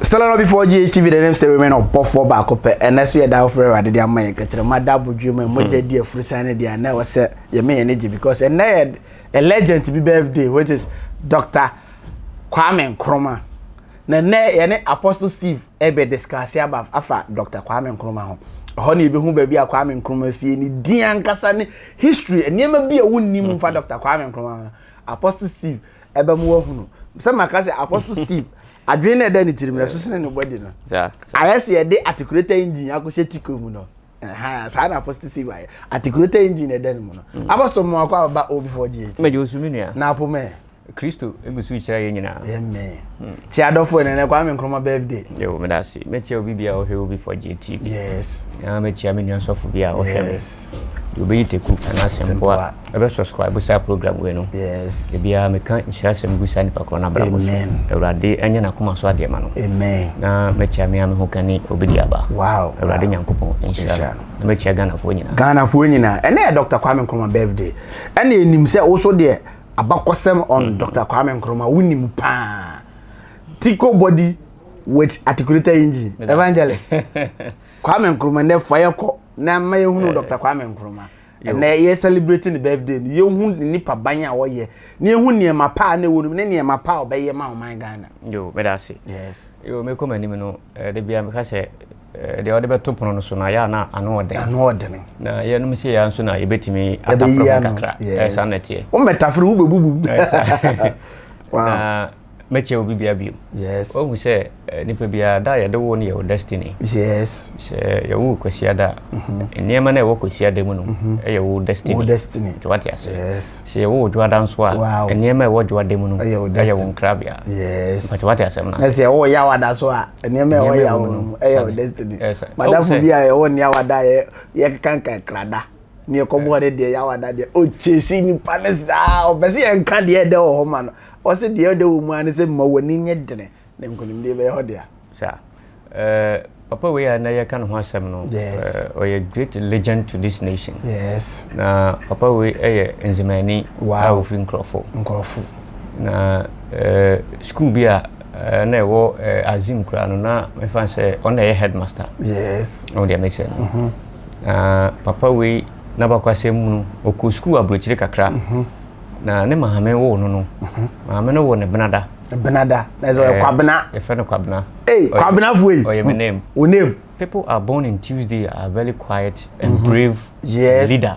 Stella before GHTV, the name still remain ɔbɔfoɔ baako pɛ. Ɛnɛ so yɛ da wofrɛ Awurade de ama yɛn kɛtɛrɛma da abodwe mu mogya di afurusan ne deɛ, ɛnɛ wɔ sɛ yɛmɛ yɛn gye because ɛnɛ yɛ a legend bi birthday, which is Dr. Kwame Nkrumah. Na ɛnɛ yɛne Apostle Steve ɛbɛ discuss aba afa Dr. Kwame Nkrumah ho. Ɛhɔ ne yɛbɛhu baabi a Kwame Nkrumah fie ne din ankasa ne history, nneɛma bi a wonnim mfa Dr. Kwame Nkrumah ho. Apostle Steve ɛbɛ mu wahunu sɛ maka sɛ Apostle Steve adwene na ɛda ne tirim na ɛso sene ne body no ayɛ sɛ yɛde articulator engine akɔhyɛ tiko mu no. Saa na Apostle Steve ayɛ articulator engine ɛda ne mu no. Apostle mu akɔ aba Obi4 GH. Mɛgye osu, mi nua. Na apomɛ. Kristo egu so kyerɛ yɛn nyinaa. Amen. Kyia adɔfoɔ, ɛnɛ Kwame Nkrumah birthday. Yo, meda ase. Mɛkyia obi bi a ɔhwɛ Obi4 GTV. Na mɛkyia me nua sɔfo bi a ɔhwɛ me. Deɛ ɔbɛyi teku anaasɛ mpoa ɛbɛ subscribe saa program wei no. Ebiara meka nhyira sɛm gu saa nipa korɔ no abrabɔ so. Awurade ɛnyɛ n'akoma so adeɛ ma no. Amen. Na mɛkyia me a me ho ka ne obi di aba. Awurade Nyankopɔn nhyira no. Na mɛkyia Ghanafoɔ nyinaa. Ghanafoɔ nyinaa, ɛnɛ yɛ Dr. Kwame Nkrumah birthday. Ɛna enim sɛ woso deɛ abakɔsɛm on Dr. Kwame Nkrumah wonim paa. Tico body with articulator engine, evangelist Kwame Nkrumah, nɛ fa yɛ kɔ na ma yɛhunu Dr. Kwame Nkrumah. Ɛnɛ yɛ celebrating the birthday no, yɛhu ne nipa ban a wɔyɛ na yɛhu nneɛma pa a na ɛwɔ no mu ne nneɛma pa a ɔbɛyɛ ma ɔman Ghana. Yo, meda ase. Yo, mekɔ m'anim no, de bia meka sɛ deɛ wɔde bɛto pono no so no ayɛ a na ano ɔden. Ano ɔdene. Na yɛnom sɛ yɛa nso na yɛbɛtumi ataforo ho kakra. Ɛsa na ɛteɛ. Womɛtafere wobɛbubu. Na mɛkyɛ obi bia bio. Wahu sɛ nipa biara da a yɛde wo no yɛ wo destiny. Sɛ yɛwo Kwasiada a, nneɛma no a ɛwɔ Kwasiada mu no ɛyɛ wo destiny. Wo destiny. Nti wate ase. Sɛ yɛwo Dwoada nso a, nneɛma a ɛwɔ Dwoada mu no ɛyɛ wo ɛyɛ wo nkrabea. Mpatɛ wate asɛm no na sɛ ɛwɔ Yawada so a, nneɛma a ɛwɔ nneɛma a yawo ɛwɔ no mu mu ɛyɛ wo sane. destiny. Madamfo madamfo bi a ɛwɔ ne Yawada yɛ yɛkeka nkakrada ne yɛkɔbɔ ne deɛ Yawada deɛ ɔkyesi nipa ne saa ɔpɛ sɛ yɛnka deɛ ɛdɛ wɔ hɔ ma no. Ɔsɛ deɛ ɛdɛ wɔ mu a ne sɛ ma w'ani nyɛ dene na nkonimdie bɛyɛ hɔ dea. Saa papa wei a na yɛka ne ho asɛm no, ɔyɛ great legend to this nation. Na papa wei ɛyɛ nzemani a ofiri Nkurɔfo. Nkurɔfo. Na school bi a na ɛwɔ Azim koraa no na mɛfa sɛ ɔno na ɛyɛ headmaster. Ɔno deɛ mekyerɛ no. Na papa wei n'abakwasɛm mu no, ɔkɔ school aburokyire kakra. Na ne maame woo no, maame no wɔ ne Benada. Benada na ɛsɛ ɔyɛ Kwabena. Yɛfrɛ no Kwabena. Ee, Kwabenafoɔ yi. Ɔyɛ me name. Wo name. People are born in Tuesday are very quiet and brave leader.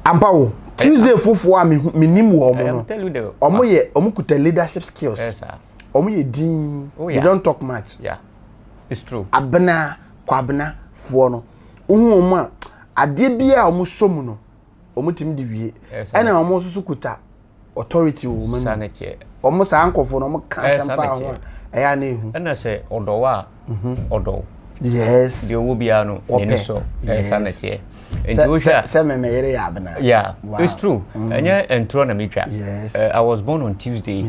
Ampa wo, Tuesday fofoɔ a menim wɔ I ɔmo am no tell you the ɔmo yɛ, ɔmo kuta leadership skills. Sir. Ɔmo yɛ din. They don't talk much. Yeah, it's true. Abena Kwabena foɔ no, wohu ɔmo a, adeɛ bi a ɔmo sɔ mu no, ɔmo tumi de wie. Sir. Ɛna ɔmo nso so kuta authority wɔ ɔmo Saa anim. ne teɛ. Ɔmo saa nkɔfoɔ no, ɔmo ka asɛm saa fa na ho teɛ. a ɛyɛ a na ehu. Ɛna sɛ ɔdɔ wo a, ɔdɔ wo. Deɛ ɔwɔ biara no n'ani sɔ. Saa na teɛ. Nti wohwɛ a sɛ mɛmɛ yere yɛ abena. Yeah, it's true. Ɛnyɛ ntorɔ na metwa. I was born on Tuesday.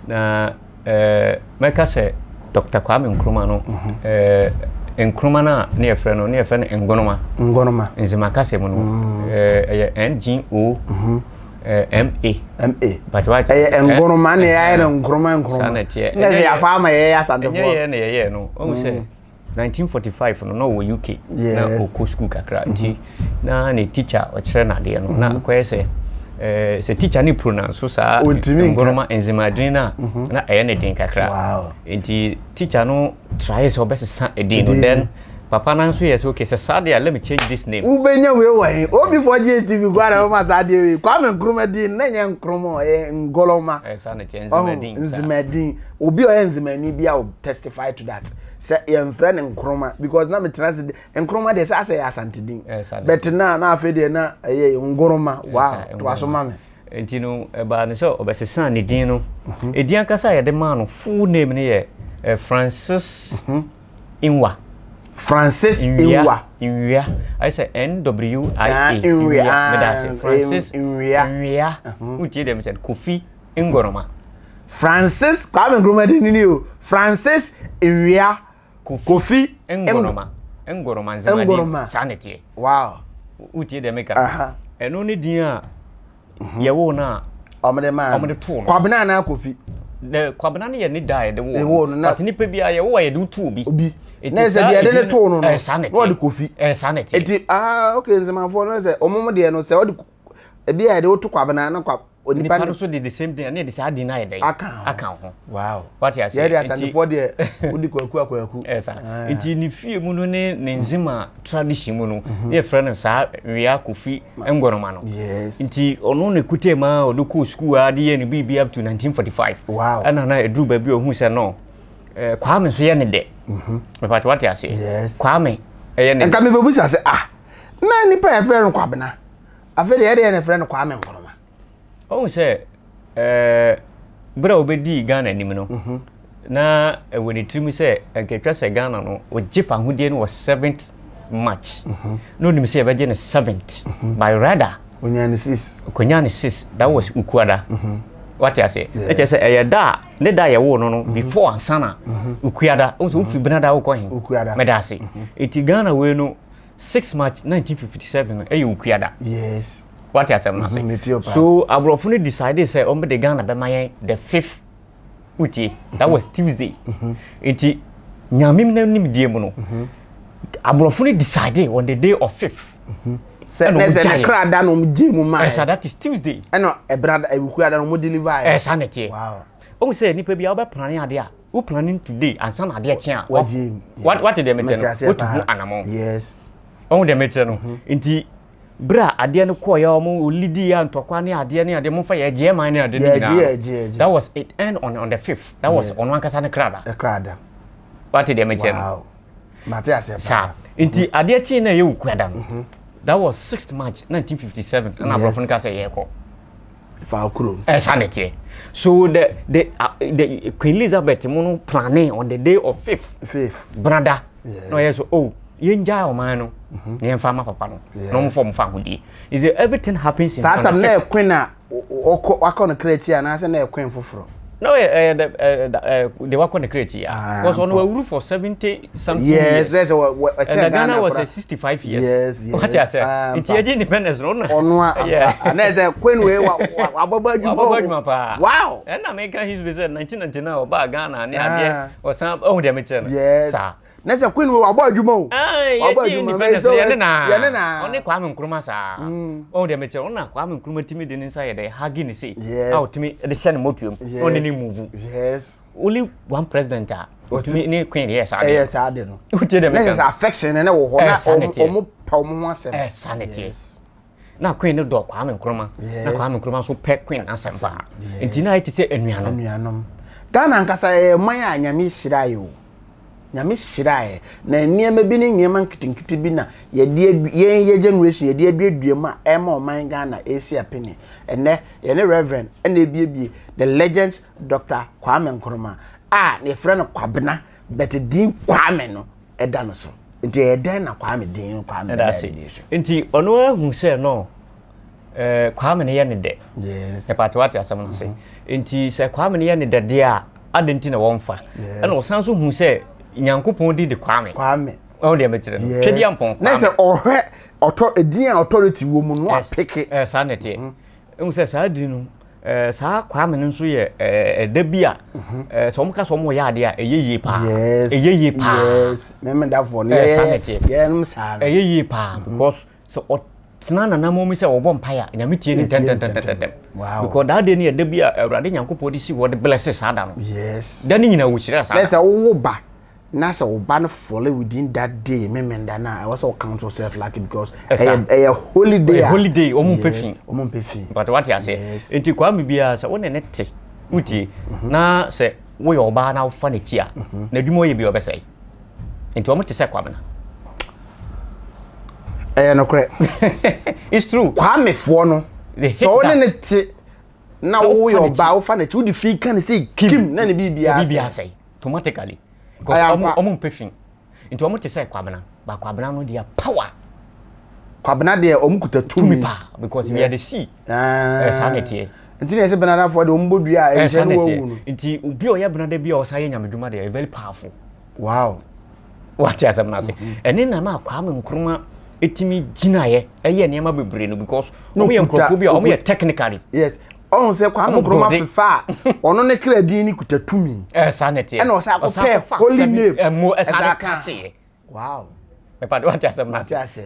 Na mɛka sɛ Dr. Kwame Nkrumah no, Nkrumah no a ne yɛfrɛ no, ne yɛfrɛ no Ngonoma. Ngɔnoma. Nzema kasa mu no, ɛyɛ N G O M A. Ma. But what? Ɛyɛ Ngɔnoma na yɛayɛ no Nkroma. Saa Nkroma na ɛteɛ. Na sɛ yɛafa ama yɛyɛ ɛnyɛ Asantefoɔ. Yɛ na yɛyɛ no, ɔhu sɛ 1945 no na ɔwɔ UK na ɔkɔ school kakra, nti na ne teacher ɔkyerɛ n'adeɛ no na akɔyɛ sɛ sɛ teacher ne pronounce so saa Ɔntumi nka. Ngonoma nzemadin no a na ɛyɛ ne den kakra. Nti teacher no try sɛ ɔbɛsesa edin no. Edin. Then papa no nso yɛ sɛ, okay, sɛ saa deɛ a, let me change this name. Wobɛnya wei wɔ he? Obi4 GHTV kɔ ara wɔma saa adeɛ wei. Kwame Nkrumah din na nyɛ Nkrumah, ɔyɛ Ngɔlɔma. Saa na ɛteɛ. Ɔho Nzemadin saa. Nzemadin, obi a ɔyɛ nzemani bi a will testify to that sɛ yɛmfrɛ no Nkrumah because na metena se Nkrumah deɛ sɛ asɛ yɛ Asante din. Saa na but na afei deɛ na ɛyɛ Ngoroma. Wow. Saa, Toa so ma me. Nti no ɛbaa no sɛ ɔbɛsesa ne din no. Ɛdin ankasa a yɛde maa no, full name no yɛ Francis Inwa. Francis Nwa. Nwia, ayɛ sɛ N W I Ah, A. Nwia. Meda ase. Francis Nwia. Nwia. Wotie deɛ mekyɛ no, Kofi Ngoroma. Francis Kwame Nkrumah din ni o, Francis Nwia Kofi Ngoroma, Ngoroma, Nzemadin. Ngoroma. Saa ne teɛ. Wotie deɛ meka? Aha. Ɛno ne din a yɛwoo no a ɔmode maa no. Ɔmode too no. Kwabena anaa Kofi? The Kwabena no yɛ ne da a yɛde woo no. But nipa bi a yɛwo a yɛde wo to obi. Obi. Na ɛsɛ deɛ yɛde ne too no no. Ɛsa ne teɛ. Na ɔde Kofi. Ɛsa ne teɛ. Eti ah okay Nzemafoɔ no sɛ ɔmo mo deɛ no sɛ ɔde ebi a yɛde wo to Kwabena na kwa onipa no so de the same thing ɛne yɛde saa din no ayɛ dɛn. Aka ho. Aka ho. Wow. Wate aseɛ. Yɛde Asantefoɔ deɛ wodi Kwaku a Kwaku. Ɛsa. Nti ne fie mu no ne ne Nzema tradition mu no ne yɛfrɛ no saa Wia Kofi Ngoroma no. Yes. Nti ɔno na ɛkutee mu a ɔde kɔɔ sukuu a de yɛɛ ne biribi up to 1945. Wow. Ɛna na ɛduru baabi a ɔhu sɛ no eh, Kwame nso yɛ ne dɛ. Mm-hmm. Mepatɛ wate aseɛ. Yes. Kwame ɛyɛ ne dɛ. Nka mebɛbusa sɛ ah na nipa yɛfrɛ no Kwabena afei deɛ yɛde yɛ na yɛfrɛ no Kwame Nkrumah. Ɔhu sɛ ɛɛ berɛ a ɔbɛdii Ghana anim no mhm. na ɛwɔ ne tirim sɛ nka ɛtwa sɛ Ghana no ɔgye fahodie no wɔ 7th March mhm. na ɔnim sɛ yɛbɛgye no 7th mhm. by rather ɔnya ne 6 ɔkɔnya ne 6 that was Ukuada wate aseɛ ɛkyɛ sɛ ɛyɛ da a ne da a yɛwoo no no before ansa na Ukuada ɔhu sɛ wofiri Benada wokɔ he mɛda ase ɛti Ghana wei no 6 March 1957 no ɛyɛ Okuada. Yes. Wate asɛm no ase. Mm-hmm, so aborɔfo no decide sɛ wɔn de Ghana bɛma yɛn the fifth wotie that was Tuesday. Mm-hmm. Nti nyame na nimdeɛ mu no mm-hmm. aborɔfo no decide on the day of fifth. Sɛ ne sɛ ne kra da na wɔn gye mu maa. Ɛsa that is Tuesday. Ɛna ɛbra Okuada na wɔn deliver yɛ. Ɛsa ne teɛ. Wow. Ohun sɛ nipa bi a wɔbɛ plane adeɛ a wo planning today ansa na adeɛ kye a wate deɛ mekyɛ no wotu ho anamɔ yes ɔhu deɛ mekyerɛ no mhm. nti berɛ a adeɛ no kɔɔyɛ ɔmo olidi a ntɔkwa ne adeɛ ne adeɛ momfa yɛ gyeɛ man ne adeɛ no nyinaa that was it end on the fifth that was ɔno ankasa ne krada krada wate deɛ mekyerɛ no mate aseɛ saa nti adeɛ kyee na ɛyɛ wukuada no mhm. that was 6th March 1957 ɛna aborɔfo no ka sɛ yɛrekɔ fa kurom. Ɛsa ne teɛ. So the the uh, the Queen Elizabeth mu no planning on the day of fifth. Fifth. Brada. Yes. Na ɔyɛ so oh yɛn gya ɔman no. Mhm. Na yɛn fa ama papa no. Na wɔn fɔ wɔn fa ahodie. Is it everything happens in. Saa tam na yɛ queen a ɔkɔ wakɔ no kra akyi anaasɛ na yɛ queen foforɔ. No, eh, eh, eh, eh, de wakɔ ne kra akyi a. Because ɔno wawuru for 70 something yes, years. Yes, wɔ and the Ghana was a 65 years. Yes, yes. What you say? Ah, Nti yɛgye independence no ɔno. Ɔno a, Yeah. na ɛsɛ queen wei wa wabɔbɔ adwuma. Wabɔbɔ adwuma paa. Wow. Ɛna meka history sɛ 1999 ɔbaa Ghana ne adeɛ Ah. ɔsan ɔhu deɛ mekyerɛ no. Yes. Saa. Na sɛ queen wei wabɔ adwuma o. Aye, Wabɔ yɛgye adwuma. independence no yɛne na. Yɛne na. Ɔne Kwame Nkrumah saa. Ɔhu deɛ mekyerɛ ɔno na Kwame Nkrumah tumi de ne nsa yɛ dɛ hagi ne sei. Yes. A ɔtumi de hyɛ ne mɔtuam. Yes. Na ɔne ne move. Yes. Only one president a ɔtumi ne queen yɛ saa ɛyɛ saa de no. Wotie deɛ Na meka sɛ no. affection ne wɔ hɔ na Ɛsa ne teɛ. ɔmo pɛ ɔmo ho asɛm. Ɛsa ne teɛ. Yes. Na queen no dɔ Kwame Nkrumah. Na Kwame Nkrumah nso pɛ queen asɛm paa. Nti na ayɛ te sɛ anuanom. Anuanom. Ghana ankasa ɛyɛ man a Nyame hyira yɛ o. Nyame hyira yɛ. Na nneɛma bi ne nneɛma nketenkete bi na yɛde adu yɛn yɛ generation yɛde aduadua mu a ɛma ɔman Ghana ɛresi apini. Ɛnɛ yɛne Reverend ɛna ebiebie the legend Doctor Kwame Nkrumah a yɛfrɛ no Kwabena but din Kwame no ɛda no so. Nti ɛyɛ dɛn na Kwame din Kwame Ɛda bɛda ase. ne din so? Nti ɔno ahu sɛ no eh, Kwame no yɛ ne dɛ. Yes. Ɛpate wate asɛm no ase. Nti sɛ Kwame no yɛ ne dɛ deɛ a, adɛn nti na wɔmfa? Yes. Ɛna ɔsan nso hu sɛ Nyankopɔn din de Kwame. Kwame. Ɔho deɛ mekyerɛ no. Yes. Twɛdiampɔn Na Kwame. sɛ ɔhwɛ ɔtɔ edin a authority wɔ mu no apeke. Eh, saa na ɛteɛ. Ehu sɛ saa din no, eh, saa Kwame no nso yɛ eh, ɛda bi a mhm. eh, sɛ wɔn ka sɛ wɔn yɛ adeɛ a ɛyɛ yie paa. Yes. Ɛyɛ yie paa. Yes. Mɛmɛdafoɔ no. Eh, saa na ɛteɛ. Yɛnom saa no. Ɛyɛ yie paa mhm. because sɛ ɔtena nanam mu sɛ ɔbɔ mpaeɛ a nyame tie ne ntɛntɛntɛntɛntɛm. Wow. Because that day no yɛ da bi a Awurade Nyankopɔn de si hɔ de bless saa da no. Yes. Da no nyinaa wɔhyira saa da. Lɛsɛ wowo ba na sɛ wo ba no fall within that day memenda no a ɛwɔ sɛ wo count yourself lucky because ɛyɛ ɛyɛ holiday a holiday wɔn mpɛ fi wɔn mpɛ fi but wate aseɛ nti Kwame biara sɛ wo ne ne te wotie mhm. na sɛ woyɛ ɔbaa na wofa n'akyi a mhm. na adwuma ɔyɛ bi ɔbɛsɛe nti wɔn te sɛ Kwame na ɛyɛ nokorɛ it's true Kwamefoɔ no sɛ wo ne ne te na woyɛ ɔbaa wofa n'akyi wode fi ka ne sɛ kim na ne biribiara sɛe automatically because ɔmo ɔmo mpɛ fi nti ɔmo te sɛ kwabena ba kwabena no deɛ power. Kwabena deɛ ɔmo kuta tumi tumi paa because we are the sea ah. Saa na ɛteɛ nti na yɛsɛ benadafoɔ deɛ ɔmo bɔ dua a ɛnkyɛn no wawu no nti obi a ɔyɛ benada bi a ɔsan yɛ nyamedwuma deɛ very powerful. Wow. Wate asɛm no ase ɛne na ma Kwame Nkrumah ɛtumi gyinaeɛ ɛyɛ nneɛma bebree no because ɔmo yɛ nkurɔfoɔ bi a ɔmo yɛ technically. Yes. Ɔhu sɛ Kwame Ɔmo Nkrumah bɔde. fefa a ɔno ne kra din ne kuta tumi. Ɛsa ne teɛ. Ɛna ɔsan Ɔsan akɔpɛ kɔfa holy asɛm bi- name. Ɛmo ɛsa Ɛsan de ka. kakyeɛ. Wow. Mepa de wate asɛm no Mate ase.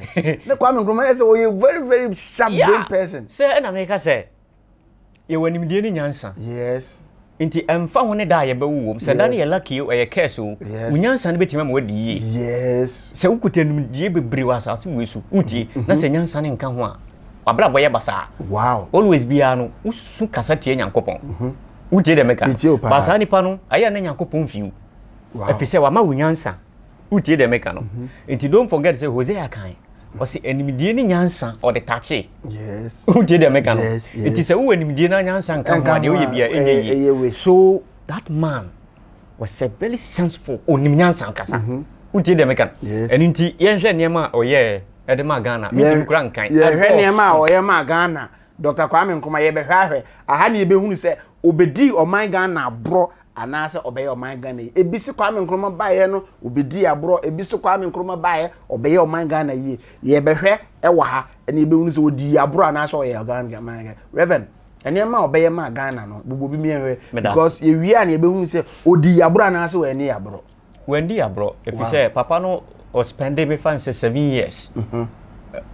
Ne Kwame Nkrumah yɛ sɛ ɔyɛ very very sharp brain person. Sɛ ɛna meka sɛ yɛwɔ nimdeɛ ne nyansa. Yes. Nti ɛmfa ho ne da a yɛbɛwo wom sɛ da no yɛ lucky o ɛyɛ curse o Yes. wo nyansa no bɛtumi ama woadi yie. Yes. Sɛ wokuta nimdeɛ bebree wɔ asase wei so wotie na sɛ nyansa no nka ho a wabrabɔ yɛ basaa. Wow. Always biara no wosu kasa tie Nyankopɔn. Wotie deɛ meka? Metie wo paa. Ba saa nipa no ɛyɛ a na Nyankopɔn mfi wo. Wow. Ɛfiri sɛ wama wo nyansa. Wotie deɛ meka no? Nti don't forget sɛ Hosea kan ɔse animdie ne nyansa ɔde takyee. Yes. Wotie deɛ meka no? Yes, yes. Nti sɛ wowɔ animdie na nyansa nka ho a deɛ woyɛ bia ɛnyɛ ɛyɛ yie. wei. So that man was a very sensible onim nyansa ankasa. Wotie deɛ meka no? Yes. Ɛno nti yɛnhwɛ nneɛma a ɔyɛɛ ɛde maa Ghana. Mentumi kora nkan. Yɛhwɛ Ɛdɔɔso. nneɛma a ɔyɛ maa Ghana. Dr. Kwame Nkrumah yɛbɛhwɛ ahwɛ. Aha ne yɛbɛhunu sɛ obɛdii ɔman Ghana aborɔ anaasɛ ɔbɛyɛ ɔman Ghana yie. Ebi si Kwame Nkrumah baeɛ no obɛdii aborɔ, ebi so Kwame Nkrumah baeɛ ɔbɛyɛ ɔman Ghana yie. Yɛbɛhwɛ ɛwɔ ha ɛna yɛbɛhunu sɛ odii aborɔ anaasɛ ɔyɛ ɔman Ghana. Reverend, nneɛma a ɔbɛyɛ maa Ghana no bobɔ bi miɛnhwɛ Meda ase. because yɛwie a na yɛbɛhunu sɛ odii aborɔ anaasɛ wɔanni aborɔ. Wandi aborɔ ɛfiri sɛ papa no ɔspɛnde mefa no sɛ 7 years.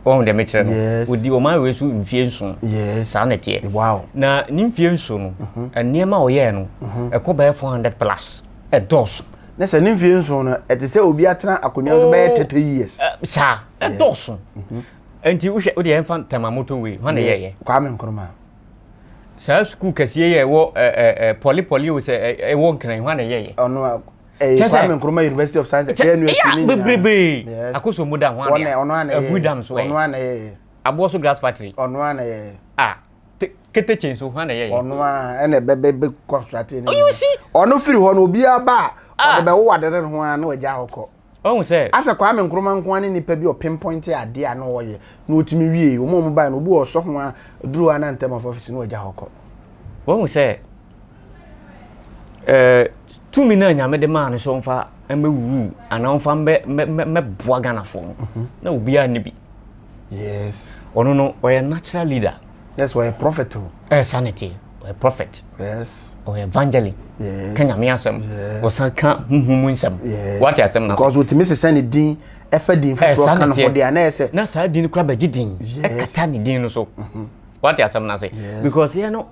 Wɔn deɛ mekyerɛ no. Yes. Ɔdi ɔman wei so mfie 7. Yes. Saa na ɛteɛ. Wow. Na ne mfie 7 no, nneɛma a ɔyɛɛ no, ɛkɔ bɛyɛ 400 plus. Ɛdɔɔso. Na sɛ ne mfie 7 no ɛte sɛ obi atena akonnwa so bɛyɛ Oh. 30 years. Saa ɛdɔɔso. Nti wohwɛ wode yɛmfa Tema motorway hwan na ɛyɛɛyɛ? Kwame Nkrumah. Saa sukuu kɛseɛ yi a ɛwɔ pɔle pɔle o sɛ ɛwɔ Nkran hwan na ɛyɛɛyɛ? Ɔno a ɛyɛ Kyɛ sɛ- Kwame Nkrumah University of Science Kyɛ KNUST ɛyɛ ne nyinaa. bebrebe. Yes. Akosombo dam hwan Ɔno na ɔno ana Abu ɛyɛ. dam so Ɔno ɛ. ana ɛyɛ. Aboɔ so grass factory. Ɔno ana ɛyɛ. Ah, Kete so hwan na ɛyɛɛyɛ? Ɔno a ɛna ɛbɛ bɛ bɛ construct ne. Oh, you see? Ɔno firi hɔ no obiara ba a Ah. ɔde bɛwo adere ne ho a na wagya hɔ kɔ. Ɔhu sɛ Asɛ Kwame Nkrumah nko ara ne nipa bi ɔpinpoint adeɛ a na ɔyɛ na ɔtumi wie. Wɔn a wɔn baeɛ no obi wɔ ɔsɔ ho a duru hɔ a na ntɛm of office na wagya hɔ kɔ. Wɔhu sɛ tumi no a Nyame de maa no sɛ ɔmfa mmɛwuwu anaa ɔmfa mmɛ mmɛ mmɛboa Ghanafoɔ no na obiara nni bi. Yes. Ɔno no ɔyɛ natural leader. Yes, ɔyɛ prophet o. Sanity ɔyɛ prophet. Yes. Ɔyɛ evangelist. Yes. Ka Nyame asɛm. Yes. Ɔsan ka huhu mu nsɛm. Yes. Wate asɛm no ase. Because otumi sesa ne din ɛfa din foforɔ ka ne ho deɛ na ɛsɛ. Na saa din no kora bɛgye din. Yes. Ɛkata ne din no so. Wate asɛm no ase. Yes. Because yɛn no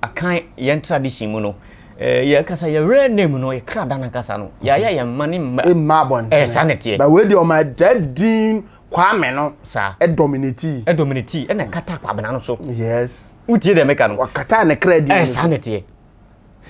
akan yɛn tradition mu no yɛn kasa yɛ real name no yɛ kra da nankasa no yɛayɛ yɛn mma ne mma. Mma abɔntene. Saa na ɛteɛ. But wei deɛ ɔma that din Kwame no. Saa. Ɛdominate. Ɛdominate ɛna ɛkata Kwabena no so. Yes. Wotie deɛ meka no. Wakata ne kra din. Saa na ɛteɛ.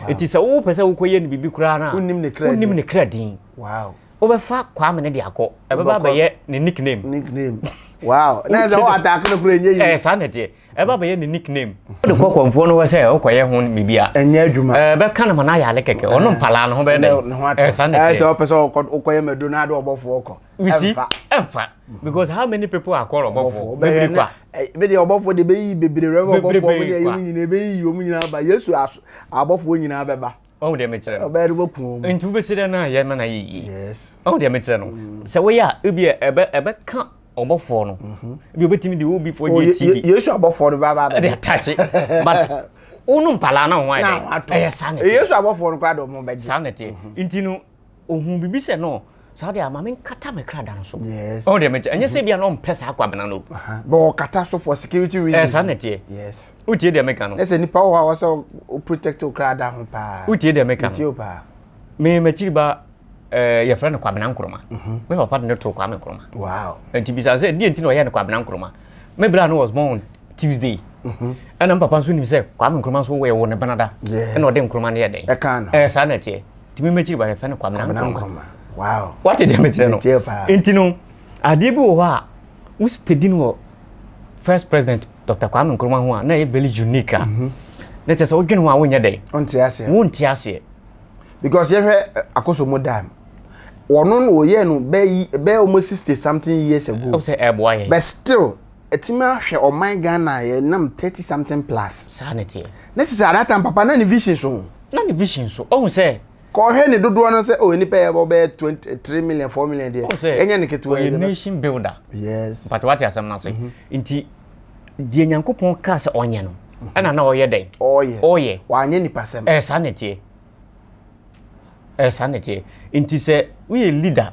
Eti sɛ wopɛ sɛ wokɔyɛ no biribi koraa no a. Wonim ne kra din. Wonim ne kra din. Wow. Wobɛfa Kwame no de akɔ. Ɛbɛba abɛyɛ ne nickname. Nickname. Wow. Na ɛsɛ wɔ ataake no koraa ɛnyɛ yie. Saa na ɛteɛ. Ɛba abɛyɛ ne nickname. Wode kɔ kɔmfoɔ no hɔ sɛ wokɔyɛ ho biribi a. Ɛnyɛ adwuma. Ɛbɛka no ma no ayɛ ale kɛkɛ. Ɔno mpalaa no ho bɛyɛ dɛ. Ne ho atɔ. Saa na ɛteɛ. Sɛ wopɛ sɛ wokɔyɛ madu na ade ɔbɔfoɔ kɔ. You see? Ɛmfa. Ɛmfa. Because how many people are called ɔbɔfoɔ? Bebree kwa. Bɛ deɛ ɔbɔfoɔ de bɛyi bebree rɛ ɔbɔfoɔ mu deɛ Bebree kwa. ɛyi nyinaa bɛyi wɔn nyinaa ba Yesu abɔfoɔ nyinaa bɛba. Ɔhu deɛ mekyerɛ no. Ɔbɛyɛ de bɛku wɔn. Nti wobɛsi dɛ na yɛ ma na yɛ yie. Yes. Ɔhu deɛ mekyerɛ no. Sɛ woyɛ a ebi ɛbɛ ɛbɛka ɔbɔfoɔ no. Ebi obetumi de obi foɔ gye TV. Yesu abɔfoɔ no bɛba Ɛde abɛgye. attach. But wonu mpalaa na ho ayɛ Na dɛ. atɔ. Ɛyɛ saa na ɛteɛ. Yesu abɔfoɔ no koraa de wɔn bɛgye. Saa na ɛteɛ. Nti no ohun bibi sɛ no saa deɛ ama menkata me kra da no so. Yes. Ɔhu deɛ mekyerɛ. Ɛnyɛ sɛ bia na ɔmpɛ saa Kwabena no. But ɔkata so for security reasons. Saa na ɛteɛ. Yes. Wotie deɛ meka no. Ne sɛ nipa wɔ hɔ a wɔsɛ o protect o kra da ho paa. Wotie deɛ meka Metie no. o paa. Me m'akyiri ba yɛfrɛ no Kwabena Nkrumah. Me papa de no too Kwame Nkrumah. Wow. Nti bisa sɛ deɛ nti na ɔyɛ no Kwabena Nkrumah. Me bra no was born on Tuesday. Ɛna me papa nso nim sɛ Kwame Nkrumah nso yɛ wɔ ne benada. Yes. Ɛna ɔde Nkrumah no yɛ dɛn? Ɛka no. Saa na ɛteɛ. Nti me m'akyiri ba yɛfrɛ no Kwabena Kwabena Nkrumah. Nkrumah. Wow. Wate deɛ mekyerɛ no. Metie paa. Nti no adeɛ bi wɔ hɔ a wo steady no wɔ first president Dr. Kwame Nkrumah ho a na ɛyɛ very unique a. Na kyerɛ sɛ wodwene ho a wonyɛ dɛn? Ɔnte aseɛ. Wonte aseɛ. Because yɛhwɛ Akosombo Dam. Wɔno no wɔyɛ no bɛyɛ bɛyɛ almost 60 something years ago. Wo sɛ ɛboa yɛn. But still ɛtumi ahwɛ ɔman Ghana a yɛnam 30 something plus. Saa na ɛteɛ. Ne sisi at that time papa na ne vision so. Na ne vision so. Ɔhu sɛ Kɔhwɛ ne dodoɔ no sɛ oh nipa yɛ bɔ bɛyɛ 23 million 4 million deɛ. Ɔhu sɛ Ɛnyɛ ne ketewa yi ɔyɛ deɛ. nation builder. Yes. But wate asɛm no ase. Nti deɛ Nyankopɔn kaa sɛ ɔnyɛ no. Ɛna na ɔyɛ dɛn? Ɔyɛ. Ɔyɛ. Wanyɛ nipa sɛm. Ɛyɛ saa na ɛteɛ. Ɛyɛ saa na ɛteɛ. Nti sɛ woyɛ leader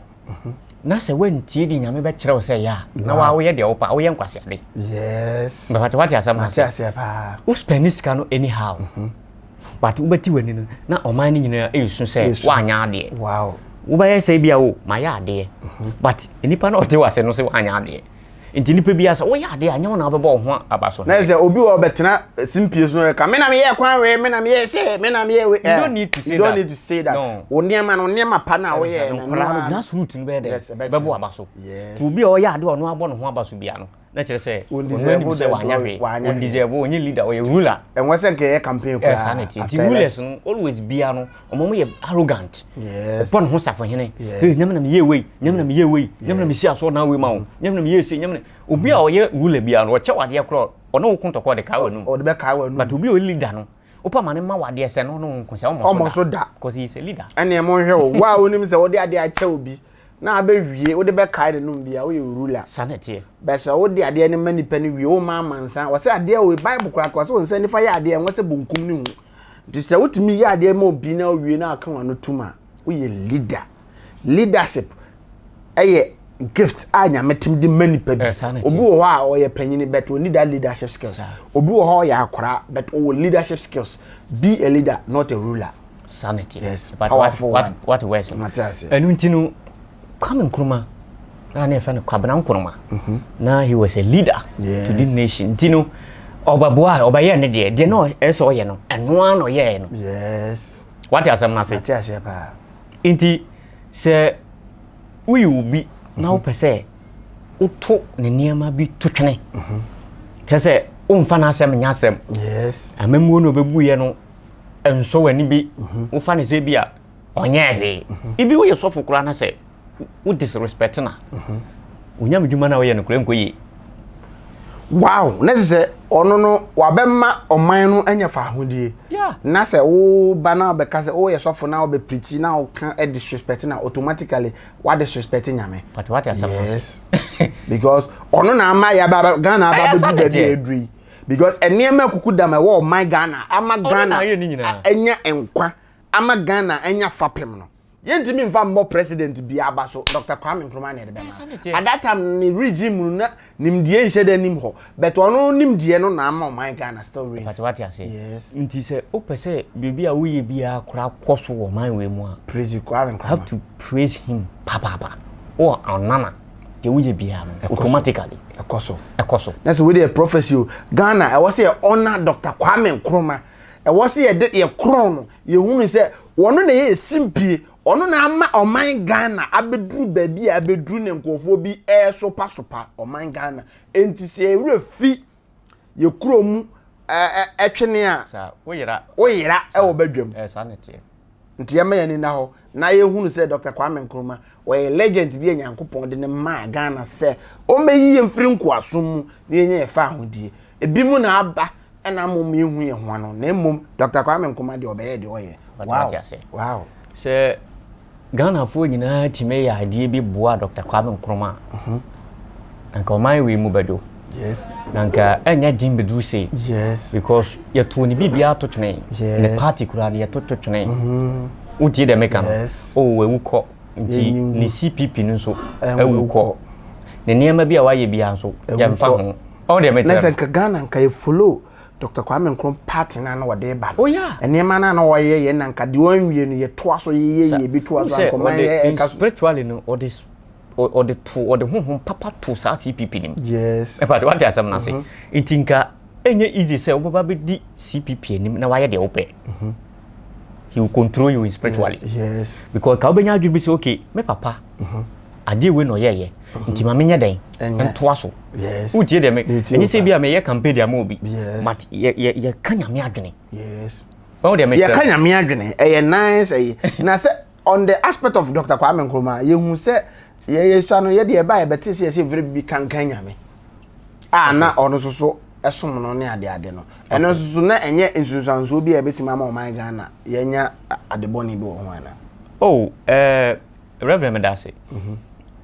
na sɛ woantie deɛ Nyame bɛkyerɛ wo sɛ yɛ a, na waa woyɛ deɛ wopɛ a, woyɛ nkwaseade. Yes. Bɛfata wate asɛm no ase. Mate aseɛ paa. Wo spend sika no anyhow. But wobɛti w'ani no na ɔman no nyinaa ɛresu sɛ woanyɛ adeɛ. Wow. Wobɛyɛ sɛ bi a o mayɛ adeɛ. But nipa na ɔte w'ase no sɛ woanyɛ adeɛ. Nti nipa bi asɛ woyɛ adeɛ a nyɛ wo na wobɛbɔ wo ho aba so. Na sɛ obi wɔ ɔbɛtena simpie so ka me na meyɛ kwan wei, me na meyɛ sɛ, me na meyɛ wei. You don't need to say that. You don't need to say that. No. Wo nneɛma no nneɛma pa na woyɛ no nkwadaa no grassroots no bɛyɛ dɛ bɛbɔ aba so. Yes. Nti obi a ɔyɛ adeɛ ɔno abɔ ne ho aba so bia no na kyerɛ sɛ ɔno anim sɛ wanyɛ hwee, ɔndeserve, ɔnyɛ leader, ɔyɛ ruler. Ɛnwɔ sɛ nka yɛ campaign koraa. Saa na ɛteɛ. Nti rulers no always bia no ɔmo yɛ arrogant. Yes. Ɔbɔ ne ho safohene. Hey, nyame na meyɛ wei, nyame na meyɛ wei, nyame na mesi asɔre na wei ma wo, nyame na meyɛ sei, nyame na obi a ɔyɛ ruler bia no ɔkyɛ wadeɛ koraa ɔne wo ko ntɔkwa ɔde kaa w'anum. Ɔde bɛkaa w'anum. But obi a ɔyɛ leader no wopa ma ne ma wadeɛ sɛ no ne wo nko sɛ ɔmmɔ so da. Because he is a leader. Ɛneɛ monhwɛ wo, wo a wonim sɛ wode adeɛ akyɛ obi na abɛwie wode bɛkae ne nom bia woyɛ ruler. Saa na ɛteɛ. Bɛ sɛ wode adeɛ no ma nipa no wie woma amansan wɔsɛ adeɛ wei Bible koraa ka wɔsɛ wo nsa nifa yɛ adeɛ ɛnwɔ sɛ bonkum ne hu. Nti sɛ wotumi yɛ adeɛ ma obi na owie na aka wano tum a woyɛ leader. Leadership ɛyɛ gift a Nyame tem de ma nipa bi. Obi wɔ hɔ a ɔyɛ panyini but ɔnni that leadership skills. Obi wɔ hɔ a ɔyɛ akora but ɔwɔ leadership skills. Be a leader not a ruler. Saa na ɛteɛ. Yes, powerful what, one. What words? Mate aseɛ. Ɛno nti no, Kwame Nkrumah, na ne yɛfrɛ no Kwabena Nkrumah, na he was a leader yes. to this nation. Nti no, ɔbɛboa ɔbɛyɛ ne deɛ, deɛ na ɛsɛ sɛ ɔyɛ no, ɛno ara na ɔyɛɛ no. Yes. Wate asɛm no ase? Mate aseɛ paa. Nti sɛ woyɛ obi na wopɛ sɛ woto ne nneɛma bi to twene, kyerɛ sɛ womfa n'asɛm nyɛ asɛm. Yes. Amammuo na ɔbɛbuiɛ no, nsɔ w'ani bi mhm. wofa ne sɛ bi a ɔnyɛ hwee mhm. ebi woyɛ sɔfo koraa na sɛ wo disrespect na mhm. onyam dwuma na woyɛ no koraa nkɔ yie. Wow, na sɛ sɛ ɔno no wabɛma ɔman no anya fahodie na sɛ woba na wobɛka sɛ woyɛ sɔfo na wobɛprikyi na woka disrespect na automatically wa disrespect Nyame. But what asɛm yes because ɔno na ama yɛaba Ghana aba bɛdu baabi a ɛduru yi. Because nneɛma akuku dam ɛwɔ ɔman Ghana ama Ghana anya nkwa ama Ghana anya fapem no yɛntumi nfa mmɔ president bi aba so Dr. Kwame Nkrumah na yɛde bɛma at that time ne regime no na nimdeɛ nhyɛ da nim hɔ but ɔno nimdeɛ no na ama ɔman Ghana still reigns. Pàtó wate ase. Yes. Nti sɛ wopɛ sɛ biribi a woyɛ biara koraa kɔ so wɔ ɔman wei mu a. Praise Kwame Nkrumah. Have to praise him papaapa. Wɔ ɔnana. Deɛ woyɛ biara no automatically. Ɛkɔ so. Ɛkɔ so. Na sɛ wei deɛ prophecy o. Ghana ɛwɔ sɛ yɛ honour Doctor Kwame Nkrumah. Ɛwɔ sɛ yɛde yɛ korɔn no. Yɛhunu sɛ wɔno na ɛyɛ simpie. Ɔno na ama ɔman Ghana abɛduru baabi a abɛduru ne nkurɔfoɔ bi ɛresopasopa ɔman Ghana. Enti sɛ yɛ werɛ fi yɛ kuro mu ɛtwene a. Saa woyera. Woyera ɛwɔ badwam. Ɛɛ saa na ɛteɛ. Nti yɛma yɛn ani nna hɔ na yɛhunu sɛ Dɔkta Kwame Nkrumah ɔyɛ legend bi a Nyankopɔn de no maa Ghana sɛ ɔmmɛyi yɛn mfiri nkoasom mu na yɛnya yɛn fahodie. Ebinom na aba na ama wɔn yɛhu yɛn ho ano na mmom Dɔkta Kwame Nkrumah deɛ ɔbɛyɛ deɛ ɔyɛ. Wow! Wow! Sɛ Ghanafoɔ nyinaa tumi yɛ adeɛ bi boa Dɔkta Kwame Nkrumah a, mhm. anka ɔman wei mu bɛdwo. Yes. Na anka ɛnyɛ den bɛduru sei. Yes. Because yɛtoo ne biribiara to twene. Yes. Ne party koraa no yɛto to twene. Mm-hmm. Wotie deɛ meka no? Yes. Oh, wawu kɔ. Nti ne CPP no nso awu kɔ. Ne nneɛma bi a wayɛ biara nso yɛmfa ho. Ɔho deɛ mekyerɛ no. Na sɛ nka Ghana nka yɛ follow Dr. Kwame Nkrumah party na na wɔde ba no. Oh yeah. Nneɛma na na wɔyɛ yɛ na nka deɛ wɔnwie no yɛtoa so yɛyɛ yɛ bi toa so ankɔman yɛ ɛka so. Spiritually no ɔde ɔde to ɔde honhom papa to saa CPP no mu. Yes. Ɛfa wate asɛm no ase. Mhm. Nti nka ɛnyɛ easy sɛ wobɛba bɛdi CPP anim na wayɛ deɛ wopɛ. Mhm. He will control you spiritually. Yes. Because ka wobɛnya adwene bi sɛ okay me papa mhm. adeɛ wei na ɔyɛɛyɛ nti ma menyɛ dɛn ntoa so. Yes. Wotie deɛ me ɛnyɛ sɛ bi a meyɛ campaign de ama obi. Yes. But yɛka Nyame adwene. Yes. Wɔn deɛ mekyerɛ. Yɛka Nyame adwene ɛyɛ nice ɛyɛ na sɛ On the aspect of Doctor Kwame Nkrumah, yɛhu sɛ yɛsua no yɛde ɛba yɛbɛte sɛ yɛsɛ mfiri bibi kankan nyame a na ɔno nso so ɛsom no ne adeade no ɛno nso so na ɛnyɛ nsunsuansoɔ bi a ɛbɛtumi ama ɔman Ghana yɛnya adebɔne bi wɔ ho ana? Oh, eh, Reverend Medase. Mm -hmm.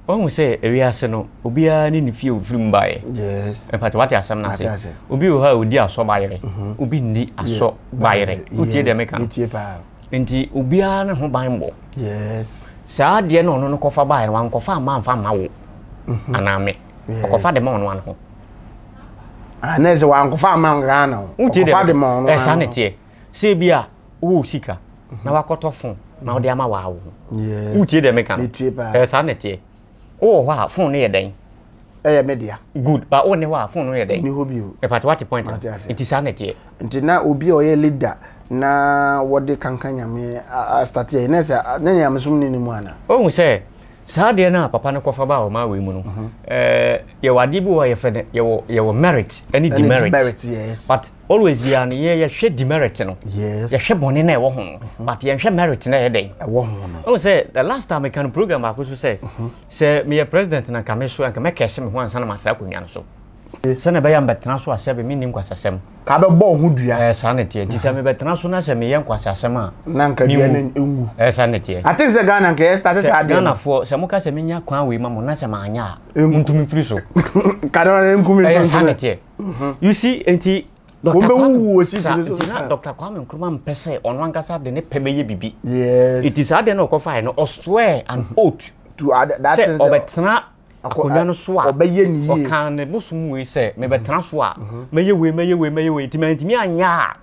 Wahu sɛ ewiase no obiara ne ne fie ofiri mu baeɛ. Yes. Mpatwa wate asɛm no Mate ase. ase. Obi wɔ hɔ a odi asɔ bayerɛ. Obi nni asɔ bayerɛ. Wotie deɛ meka no? Metie paa. Nti obiara ne ho ban bɔ. Yes. Saa adeɛ no ɔno no kɔfa baeɛ no wankɔfa amma amfa amma wo anaa me. Yes. Ɔkɔfa de ma ɔno ano ho. Ah, na ɛsɛ wankɔfa ama Ghana o. Wotie deɛ Ɔkɔfa de meka? ma ɔno Ɛɛ saa ano na ho. ɛteɛ. Sɛ ebi a wowɔ sika na wakɔtɔ phone na wode ama waawo ho. Yes. Wotie deɛ meka no? Metie paa. Ɛɛ saa na ɛteɛ. Wowɔ hɔ a phone no yɛ dɛn? Ɛyɛ me dea. Good. Ba wo ne hɔ a phone no yɛ dɛn? Ɛni hɔ bio. Ɛpate wate point no. Mate ase. Nti saa na ɛteɛ. Nti na obi a ɔyɛ leader na wɔde kankan nyame astart yɛ na sɛ na nyamesom ne ne mu ana? Wohu sɛ saa adeɛ no a papa no kɔfa baa ɔman wei mu no, ɛɛ yɛwɔ adeɛ bi wɔ hɔ a yɛfrɛ no yɛwɔ yɛwɔ merit ne demerit. Demerit, yes. But always biara no yɛ yɛhwɛ demerit no. Yes. Yɛhwɛ bɔne no a ɛwɔ ho no. But yɛnhwɛ merit no a ɛyɛ dɛn? Ɛwɔ ho no. Wohu sɛ the last time meka no program baako so sɛ sɛ meyɛ president na nka me so anka mɛkɛse me ho ansa na matena akonnwa no so. Sɛnea ɛbɛyɛ a mebɛtena so a sɛbe menni nkwasasɛm. Ka bɛbɔ wo ho dua. Ɛɛ saa na ɛteɛ. Nti sɛ mebɛtena so na sɛ meyɛ nkwasasɛm a. Na nka dua no nwu. Ɛɛ saa na ɛteɛ. I think sɛ Ghana nka yɛ start saa adeɛ no. Ghanafoɔ sɛ moka sɛ menya kwan wei ma mo na sɛ manyɛ a. Montumi mfiri so. Ka no na nku me Ɛyɛ saa na ɛteɛ. You see nti. Dr. Kwame wɔ seat no so. Nti na Dr. Kwame Nkrumah mpɛ sɛ ɔno ankasa de ne pɛ bɛyɛ bibi. Yes. Nti saa deɛ na ɔkɔfaeɛ no ɔswear an oath. To that sɛ ɔbɛtena akonnwa no so a ɔbɛyɛ ne yie. Ɔkaa ne bosom wei sɛ mebɛtena so a mɛyɛ wei mɛyɛ wei mɛyɛ wei nti mantumi anyɛ a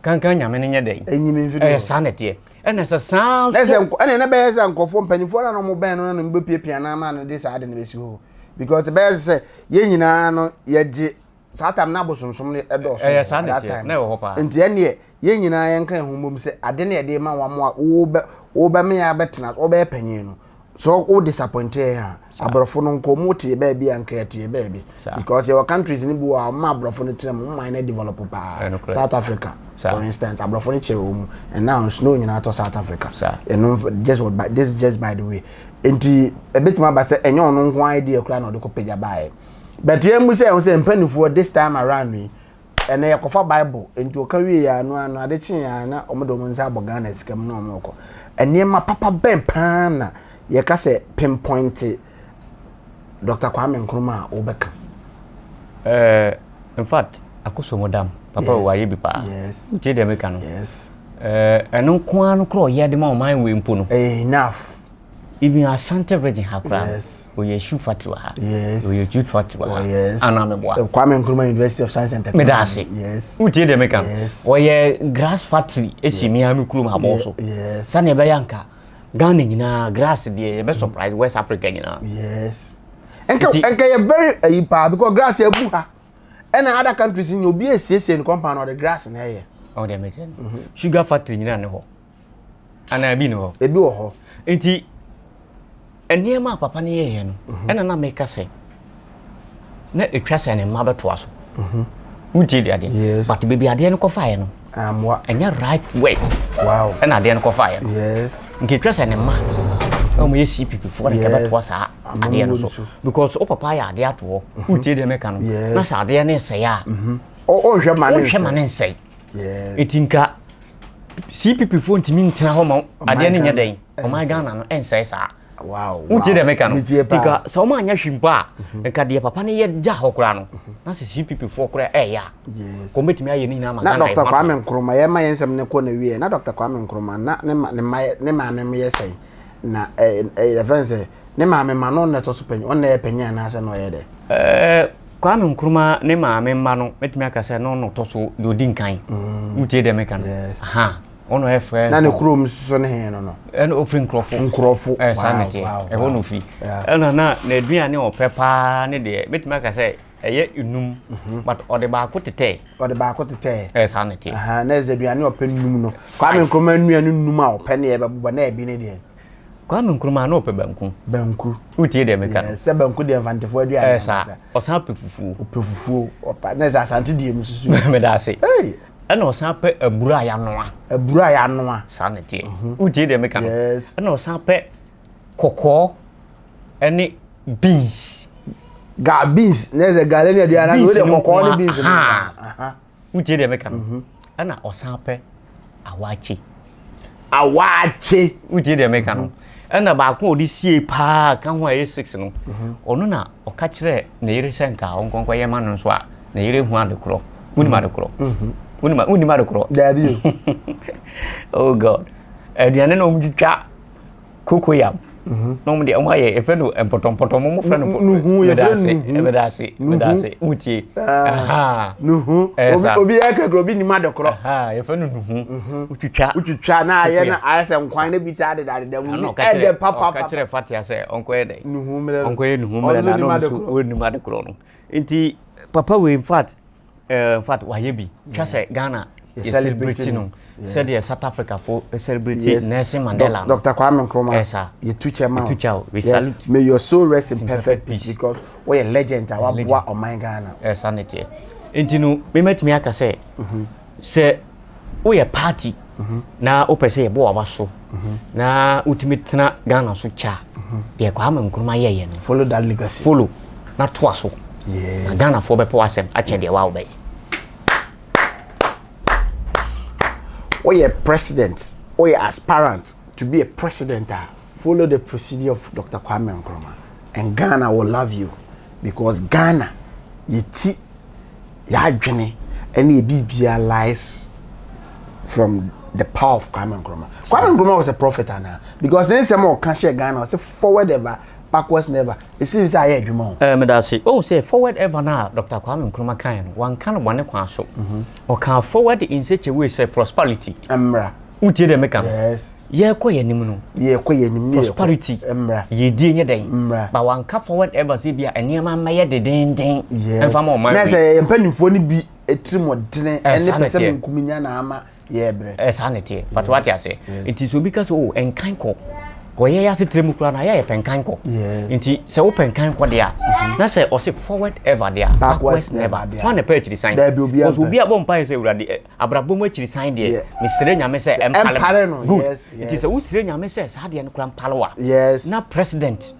kankan nyame no nyɛ dɛn. Ɛnyimi mfiri Ɛyɛ saa na ɛteɛ. Ɛna sɛ saa nso. Ɛna ɛna bɛyɛ sɛ nkurɔfoɔ mpanimfoɔ na wɔn bɛn no na wɔn bɛpiapia no ama no de saa de no bɛsi hɔ because ɛbɛyɛ sɛ yɛn nyinaa no yɛgye saa time na abosomsom no ɛdɔɔso ɛyɛ saa na ɛteɛ na ɛwɔ hɔ paa nti ɛneɛ yɛn nyinaa yɛnka yɛn ho mmom sɛ ade no yɛde ma wɔn a wobɛ wobɛme yɛ abɛtena wobɛyɛ panyin no so wo disappoint yɛn a aborɔfo no nka ɔmo te baabi a nka yɛte baabi because yɛwɔ countries no bi wɔ a ɔmo aborɔfo no tena mu ɔmo man no develop paa South Africa for instance aborɔfo no kyerɛ wɔ mu and now snow nyinaa tɔ South Africa ɛno just this is just by the way nti ebetumi aba sɛ ɛnyɛ ɔno nko idea koraa na ɔde kɔ pagya baeɛ. But yɛn mu sɛ ɛho sɛ mpanimfoɔ this time around yi ɛnɛ yɛkɔfa bible nti ɔka wie yɛ ano ano ade kye yɛ na wɔn de wɔn nsa abɔ Ghana sika mu na wɔn rekɔ nneɛma papa bɛn paa na yɛka sɛ pinpoint Dr. Kwame Nkrumah a wɔbɛka. Uh, in fact Akosombo Dam papa yes. wayɛ bi paa yes. wotie deɛ meka no yes. ɛno nko ara no korɔ ɔyɛ de ma ɔman wei mpo no enough Even Asante region ha koraa yes. ɔyɛ shoe factory wɔ ha. Yes. Ɔyɛ jute factory wɔ ha. Oh, yes. Anaa meboa. Kwame Nkrumah University of Science and Technology. Meda ase. Yes. Wotie deɛ meka no. Yes. Ɔyɛ grass factory esi mi ara me kurom ha bɔɔ so. Yes. Sɛnea ɛbɛyɛ anka Ghana nyinaa grass deɛ yɛbɛ surprise West Africa nyinaa. Yes. Nka nka yɛ very ayi paa because grass yɛ bu ha. Ɛna other countries nyɛ obi esiesie ne compound ɔde grass na ɛyɛ. Ɔwɔ deɛ mɛkyɛ no. Sugar factory nyinaa ne hɔ. Anaa ebi ni hɔ. Ebi wɔ hɔ. Nti nneɛma a papa no yɛeɛ no, mhm. ɛna na meka sɛ na ɛtwa sɛ ne mma bɛtoa so. Mhm. Wotie de adeɛ. But baabi adeɛ no kɔfaeɛ no, ɛnyɛ right way. Wow. Ɛna adeɛ no kɔfaeɛ no. Yes. Nka ɛtwa sɛ ne mma na wɔyɛ CPP foɔ na ɛbɛtoa saa adeɛ no so. Because wo papa ayɛ adeɛ ato hɔ. Mhm. Wotie deɛ meka no. Na sɛ adeɛ no nsɛe a. Ɔnhwɛ ma ne nsɛe. Eti nka CPP foɔ ntumi ntena hɔ ma adeɛ no nyɛ dɛn ɔman Ghana no ɛnsɛe saa. Wotie deɛ meka no nti nka sɛ wɔn anyɛ hwee mpo a mhm. nka deɛ papa no yɛ gya hɔ koraa no mhm. na sɛ CPP foɔ koraa ɛyɛ a wɔn bɛtumi ayɛ ne nyinaa ma Ghana na Dr. Kwame Nkrumah yɛ ma yɛn nsɛm ne kɔ na wie na Dr. Kwame Nkrumah na ne ma ne ma ne maame mo yɛ sɛn na ɛɛ ɛyɛ fɛn sɛ ne maame ma no na ɛtɔ so panyin ɔno na ɛyɛ panyin anaasɛ na ɔyɛ dɛ. Ɛɛ Kwame Nkrumah ne maame mma no mɛtumi aka sɛ no na ɔtɔ so deɛ ɔdi nkan. Mm. Wotie deɛ meka no? Yes. Aha. Ɔno ɔyɛ first. Na ne kurom soso ne he no no? Ɛna ɔfiri nkurɔfo. Nkurɔfo. Ɛɛ saa na ɛteɛ. Ɛhɔ na ɔfiri. Ɛna na n'aduane a ɔpɛ paa ne deɛ mɛtumi aka sɛ ɛyɛ enum. Mhm. But ɔde baako tetɛɛ. Ɔde baako tetɛɛ. Ɛɛ saa na ɛteɛ. Aha na ɛsɛ aduane a ɔpɛ num no. Kwame Nkrumah nnuane num a ɔpɛ ne yɛbɛbobɔ na ɛbi ne deɛ. Kwame Nkrumah na ɔpɛ banku. Banku. Wotie deɛ meka no. Yes, sɛ banku deɛ mfantefoɔ aduane. Ɛɛ saa. Ɔsan pɛ fufuo. Ɔpɛ fufuo. Ɔpa na sɛ asante deɛ mu susu. Meda ase. Hey. Ɛna ɔsan pɛ aburo a yanoa. Aburo a yanoa. Saa na ɛteɛ. Mhm. Wotie deɛ meka no. Yes. Ɛna ɔsan pɛ kɔkɔɔ ɛne beans. Ga beans na sɛ gale ne aduane na wode kɔkɔɔ ne beans no. Aha. Wotie deɛ meka no. Mhm. Ɛna ɔsan pɛ awaakye. Awaakye. Wotie deɛ meka no. Mhm. Ɛna baako a ɔde sie paa ka ho a ɛyɛ 6 no, ɔno na ɔka kyerɛ ne yere sɛ nka ɔnkɔnkɔ yɛ ma no nso a ne yere hu ade korɔ. Wonim ade korɔ? Wonim wonim ade korɔ? Daabi o. Oh God. Aduane na wɔn twitwa kokoyam. Na wɔn de wɔn ayɛ yɛfrɛ no mpɔtɔmpɔtɔ wɔn frɛ no Nuhu, yɛfrɛ no nuhu. Meda ase, meda ase. Wotie. Aha. Nuhu. Ɛyɛ Obi saa. obi yɛ kɛkɛ obi nim ade korɔ. Aha, yɛfrɛ no nuhu. Wotwitwa. Wotwitwa na ayɛ na ayɛ sɛ nkwan na bi saa deda deda mu. Ɛna ɔka Ɛdɛ kyerɛ papa ɔka papa. kyerɛ Fatia sɛ ɔnkɔyɛ dɛ. Nuhu mmerɛ no. Ɔnkɔyɛ nuhu Ɔno mmerɛ nso na nim ɔno ade nso korɔ. ɔnim ade korɔ no. Nti papa wei in fact wayɛ bi. Twa sɛ Ghana Yɛ yɛ celebrate celebrate no. no sɛdeɛ South Africa fo celebrate Nelson Mandela no. Dr. Kwame Nkrumah. Yes, sir. Yɛtu kyɛ ma wo. Yɛtu kyɛ wo. We salute. May your soul rest in perfect perfect peace peace. because woyɛ legend a waboa Legend. ɔman Ghana. Ɛsa ne teɛ. Nti no memɛtumi aka sɛ woyɛ party na wopɛ sɛ yɛbɔ waba so na wotumi tena Ghana so kyɛ a, deɛ Kwame Nkrumah yɛyɛ no, Follow that legacy. Follow na toa so na Ghanafoɔ bɛpɛ w'asɛm akyɛ deɛ wa wobɛyɛ. Woyɛ president, woyɛ aspirant to be a president a, follow the procedure of Dr. Kwame Nkrumah and Ghana will love you because Ghana yɛti yɛadwene ɛne yɛ biribia lies from the power of Kwame Nkrumah. Kwame Nkrumah was a prophet ana because ne nsɛm a ɔka hyɛ Ghana, ɔsɛ "Forward ever, backwards never." Ɛsi sɛ ayɛ adwuma o. Meda ase. Wohu sɛ forward ever no a Dr. Kwame Nkrumah kaeɛ no, wanka no bɔne kwan so. Ɔkaa forward in such a way sɛ prosperity. Mmra. Wotie deɛ meka no? Yes. Yɛrekɔ yɛn anim no, yɛkɔ yɛn anim ne yɛkɔ. Prosperity. Mmra. Yɛdie nyɛ dɛn? Mmra. Ba wanka forward ever sɛ bia nneɛma mmɛyɛ dedenden ɛmfa ma ɔman na wei. Sɛ yɛn mpanimfoɔ no bi etirimɔdene ɛne saa pɛ na sɛ ɛteɛ. menkum nya na ama yɛbrɛ. Saa ne teɛ, but wate ase. Nti sɛ obi ka sɛ o ɛnkan kɔ kɔyɛ yɛ asetire mu koraa na yɛ yɛpɛ nkan kɔ. Nti sɛ wopɛ nkan kɔ deɛ a, na sɛ ɔse forward ever deɛ a, backwards never deɛ a. Hwan na pɛ akyiri san? Daabi, obiara Because mpɛ. obi abɔ mpaeɛ sɛ Awurade abrabɔ mu akyiri san deɛ, mesrɛ Nyame sɛ ɛmpale ɛmpare no, Good. Nti sɛ wosrɛ Nyame sɛ saa deɛ no kora mpale wo a, na president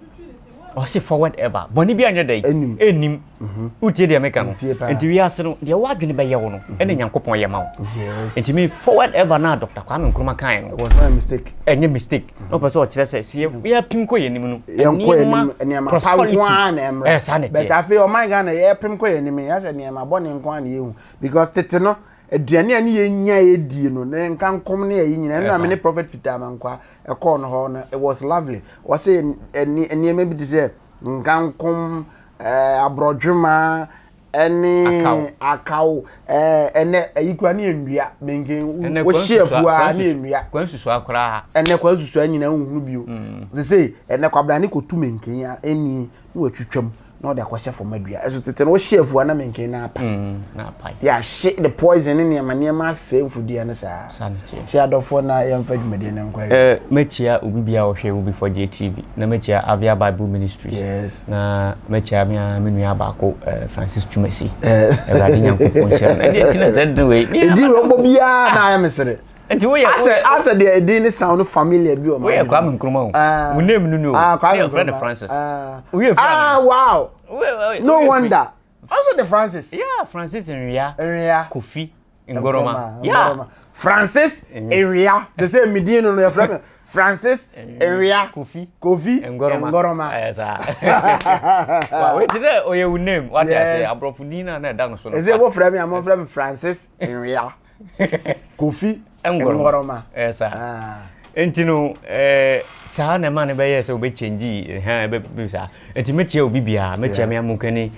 ɔse forward ever, bɔne bi anyɛ dɛn? Ɛnim. Ɛnim. Wotie deɛ meka no? Metie paa. Nti wiase no deɛ woadwene bɛyɛ wo no ɛne Nyankopɔn yɛ ma wo. Nti me forward ever na Dr. Kwame Nkrumah kae no, It was not a mistake. Ɛnyɛ mistake na ɔpɛ sɛ ɔkyerɛ sɛ sɛ yɛpem kɔ yɛn anim no, yɛnkɔ yɛn anim, nneɛma pa nko ara na ɛmra. Saa ne But teɛ. Afei ɔman Ghana yɛpem kɔ yɛn anim, yɛsɛ nneɛma bɔne nko ara na yɛhu because tete no aduane a ne yɛnya yɛdie no ne nka nkɔm ne yɛyi nyina. Ɛno na me ne Prophet Peter Amankwa ɛkɔɔ no hɔ no, it was lovely. Wɔse ɛne nneɛma bi te sɛ nka nkɔm, aborɔdwema ɛne Akaw. Akaw, ɛnɛ ɛyi kura ne yɛ nnua menken Ɛnɛ wohyia afuo a ne yɛ nnua. Kwan susua koraa. Ɛnɛ kwan susua nyinaa nhunu bio. Sese ɛnɛ kwabrane kɔtu menken a ɛni na watwitwam na ɔde akɔhyɛ fam adua. Ɛso tete no wohyia afuo a na menken na apa. Na apae. Yɛahye the poison ne nneɛma nneɛma asɛe mfudua no saa. Saa ne teɛ. Sɛ adɔfoɔ na yɛmfa dwumadie no nkɔ awie. Mɛkyia obi bia a ɔhwɛ Obi for JTV, na mɛkyia Avia Bible Ministries, na mɛkyia me a me nua baako, Francis Twumasi. Awurade Nyankopɔn nhyira no. Ɛdeɛ nti na sɛ de wei ɛdi wei ɔbɔ biara na ayɛ me sere. Nti woyɛ asɛ deɛ ɛdin ne sound familiar bi wɔ woyɛ Kwame Nkrumah o. Ah. Wo name no no o. Ah, Kwame Ne yɛfrɛ no Nkrumah. Francis. Ah. Woyɛ Ah, wow, no woyɛ wonder also the Francis. Yeah, Francis Nwia. Nwia. Kofi Ngoroma, yeah. Nkrumah. Francis Nwia sɛ medin no yɛfrɛ me Francis Nwia Kofi Kofi Ngoroma. Ngoroma. Ɛyɛ saa wa wait dɛ ɔyɛ wo name, wate ase? Yes. Aborɔfo din na na ɛda no so no. Ɛsɛ wofrɛ me a, mofrɛ me Francis Nwia Kofi Ngoroma. Ɛyɛ saa. Ah. Nti no saa na ɛma no bɛyɛ sɛ wobɛkyɛngyi ha ɛbɛbi saa. Nti mɛkyia obi biara, mɛkyia me amokani,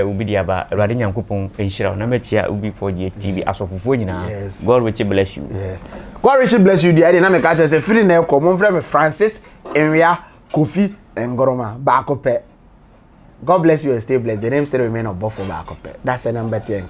obi de aba. Awurade Nyankopɔn nhyira wo. Na mɛkyia Obi 4G TV asɔfofoɔ nyinaa. God richly bless you. Yes. God richly bless you deɛ, ɛde na meka kyerɛ sɛ firi na ɛkɔ momfrɛ me Francis Nwia Kofi Ngoroma baako pɛ. God bless you and stay blessed. The name still remain Ɔbɔfo baako pɛ. That's a number 10 nka.